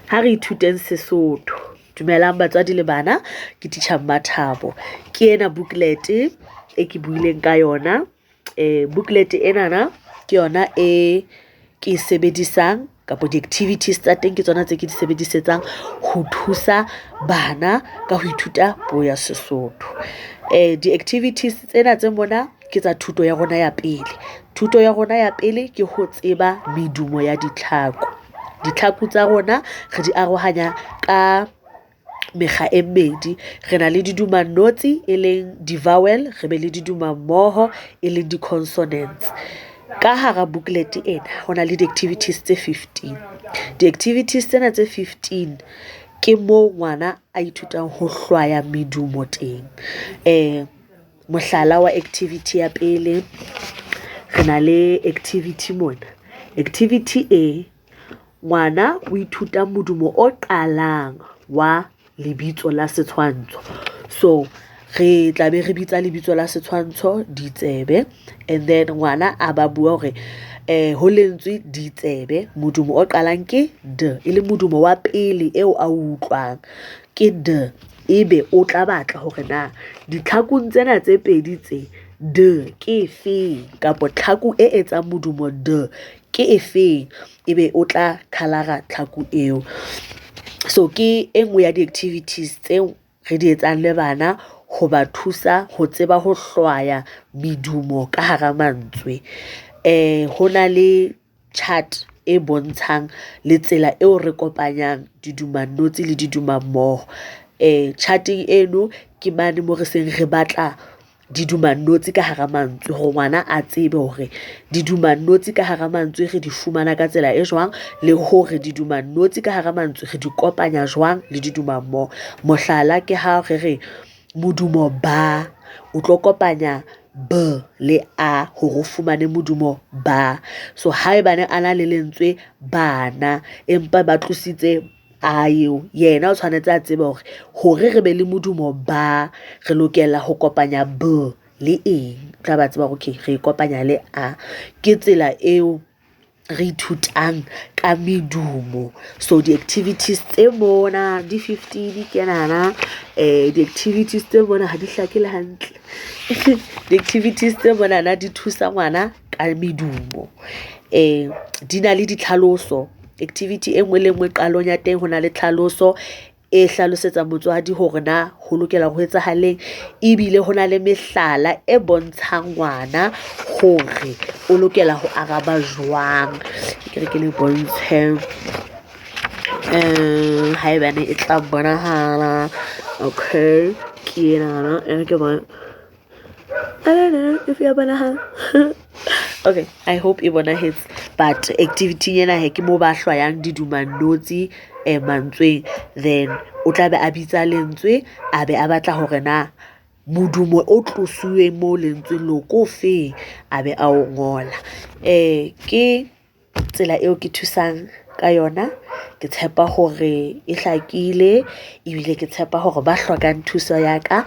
Ha re ithuteng Sesotho. Dumelang batswadi le bana, ke titjha Mmathabo. Ke ena booklet e ke buileng ka yona. Booklet enana ke yona e ke e sebedisang kapo di-activities tsa teng ke tsona tse ke di sebedisetsang ho thusa bana ka ho ithuta puo ya Sesotho. Di-activities tsena tse mona ke tsa thuto ya rona ya pele. Thuto ya rona ya pele ke ho tseba medumo ya ditlhaku. Ditlhaku tsa rona re di arohanya ka mekga e mmedi. Re na le didumanotshi e leng di-vowel, re be le didumammoho e leng di-consonants. Ka hara booklet ena ho na le di-activities tse 15. Di-activities tsena tse 15 ke moo ngwana a ithutang ho hlwaya medumo teng. Mohlala wa activity ya pele, re na le activity mona. Activity e, ngwana o ithuta modumo o qalang wa lebitso la setshwantsho. So re tla be re bitsa lebitso la setshwantsho ditsebe, and then ngwana a ba bua hore ho lentswe ditsebe modumo o qalang ke D, e le modumo wa pele eo a utlwang ke D. Ebe o tla batla hore na ditlhakung tsena tse pedi tse, D ke efeng kapo tlhaku e etsang modumo D ke efeng, ebe o tla colour-ra tlhaku eo. So ke e nngwe ya di-activities tseo re di etsang le bana ho ba thusa ho tseba ho hlwaya medumo ka hara mantswe. Ho na le chart e bontshang le tsela eo re kopanyang didumanotshi le didumammoho. Chart-eng eno ke mane moo re seng re batla didumanotshi ka hara mantswe hore ngwana a tsebe hore didumanotshi ka hara mantswe re di fumana ka tsela e jwang, le hore didumanotshi ka hara mantswe re di kopanya jwang le didumammoho. Mohlala ke ha re re modumo ba, o tlo kopanya B le A hore o fumane modumo ba. So haebane a na le lentswe bana, empa ba tlositse A eo, yena o tshwanetse a tsebe hore hore re be le modumo ba, re lokela ho kopanya B le eng. O tla ba tseba hore okay re e kopanya le A. Ke tsela eo re ithutang ka medumo. So di-activities tse mona di 15 ke nahana di-activities tse mona ha di hlake le hantle. Di-activities tse monana di thusa ngwana ka medumo. Di na le ditlhaloso. Activity e nngwe le nngwe qalong ya teng ho na le tlhaloso e hlalosetsa motswadi hore na ho lokela ho etsahaleng, ebile ho na le mehlala e bontshang ngwana hore o lokela ho araba jwang. Ke re ke le bontshe haebane e tla bonahala. Okay, ke enana e re ke bone. I don't know if ya bonahala. Okay, I hope e bonahetse. But activity ena he ke moo ba hlwayang didumanotshi mantsweng. Then o tla be a bitsa lentswe, a be a batla hore na modumo o tlosuweng mo lentsweng leo ke ofeng, a be a o ngola. Ke tsela eo ke thusang ka yona. Ke tshepa hore e hlakile ebile ke tshepa hore ba hlokang thuso ya ka.